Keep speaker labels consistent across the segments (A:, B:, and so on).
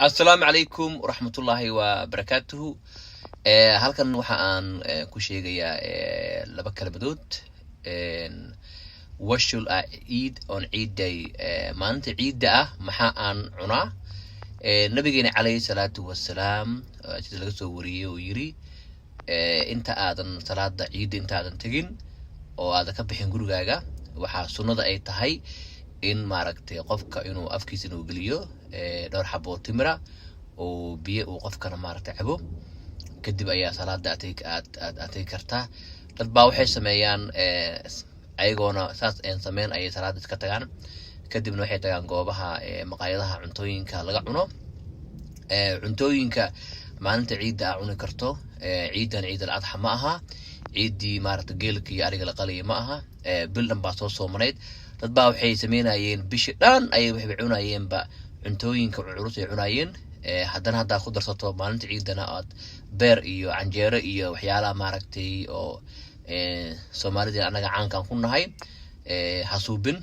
A: Asalaamu calaykum waraxmatullaahi wa barakaatuhu. Halkan waxa aan ku sheegayaa laba kelmadood. What should I eat on Eid day? Maalinta ciidda ah maxaa aan cunaa? Nabigeena calayhi salaatu wasalaam, sida laga soo wariyey, uu yiri, inta aadan salaada ciidda intaadan tegin oo aadan ka bixin gurigaaga, waxaa sunnada ay tahay in, maaragtay, qofka inuu afkiisa inuu geliyo dhowr xabo oo timira oo biyo uu qofkana, maaragtay, cabo. Kadib ayaa salaada aad tegi aad aad aad tegi kartaa. Dad baa waxay sameeyaan, ayagoona saas een sameyn ayay salaada iska tagaan, kadibna waxay tagaan goobaha maqaayadaha cuntooyinka laga cuno. Cuntooyinka maalinta ciidda aa cuni karto, ciidan Ciid al Adxa ma aha, ciiddii, maaragta, geelka iyo ariga la qalaya ma aha. Bil dhan baa soo soomanayd. Dad baa waxay sameynayeen bishi dhan ayay waxay cunayeenba cuntooyinka culus ay cunayeen. Haddana haddaa ku darsato maalinta ciidana aad beer iyo canjeero iyo waxyaalaha, maaragtay, oo Soomaalida annaga caankan ku nahay, hasuubin.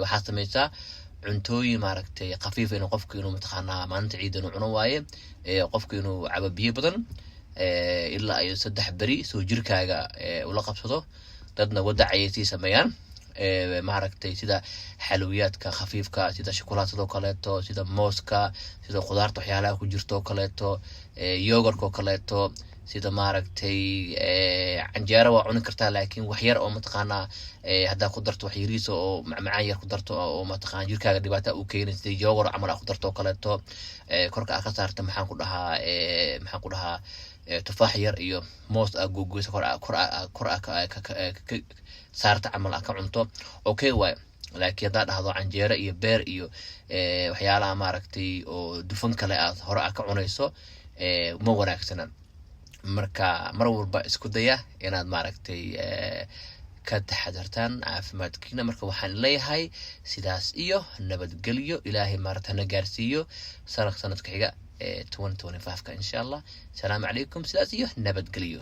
A: Waxaad samaysaa cuntooyin, maaragtay, khafiif inuu qofku inuu mataqaanaa maalinta ciidda inuu cuno waaye. Qofku inuu cabo biyo badan ilaa iyo 3 beri soo jirkaaga ula qabsado. Dadna wadac ayay sii sameeyaan, maaragtay, sida xalwiyaadka khafiifka, sida shukulaatadoo kaleeto, sida mooska, sida khudaarta waxyaalaha ku jirto oo kaleeto, yogurtka oo kaleeto, sida, maaragtay, canjeero waa cuni kartaa, laakiin wax yar oo mataqaanaa haddaa ku darto wax yariisa oo macmacaan yar ku darto oo mataqaana jirkaaga dhibaata u keenay, sida yogurt camal aa ku darto oo kaleeto, korka aa ka saarta, maxaan ku dhahaa, tufaax yar iyo moos aa gogoysa, kor aa ka saarta camal aa ka cunto, okay waay. Laakiin haddaad dhahdo canjeero iyo beer iyo waxyaalaha, maaragtay, oo dufan kale aad hore aad ka cunayso, ma wanaagsana. Marka mar walba isku daya inaad, maaragtay, ka taxadartaan caafimaadkiina. Marka waxaan leeyahay sidaas iyo nabadgelyo. Ilaahay, maaragta, na gaarsiiyo sanadka xiga ee 2025-ka, insha Allah. Asalaamu calaykum, sidaas iyo nabadgelyo.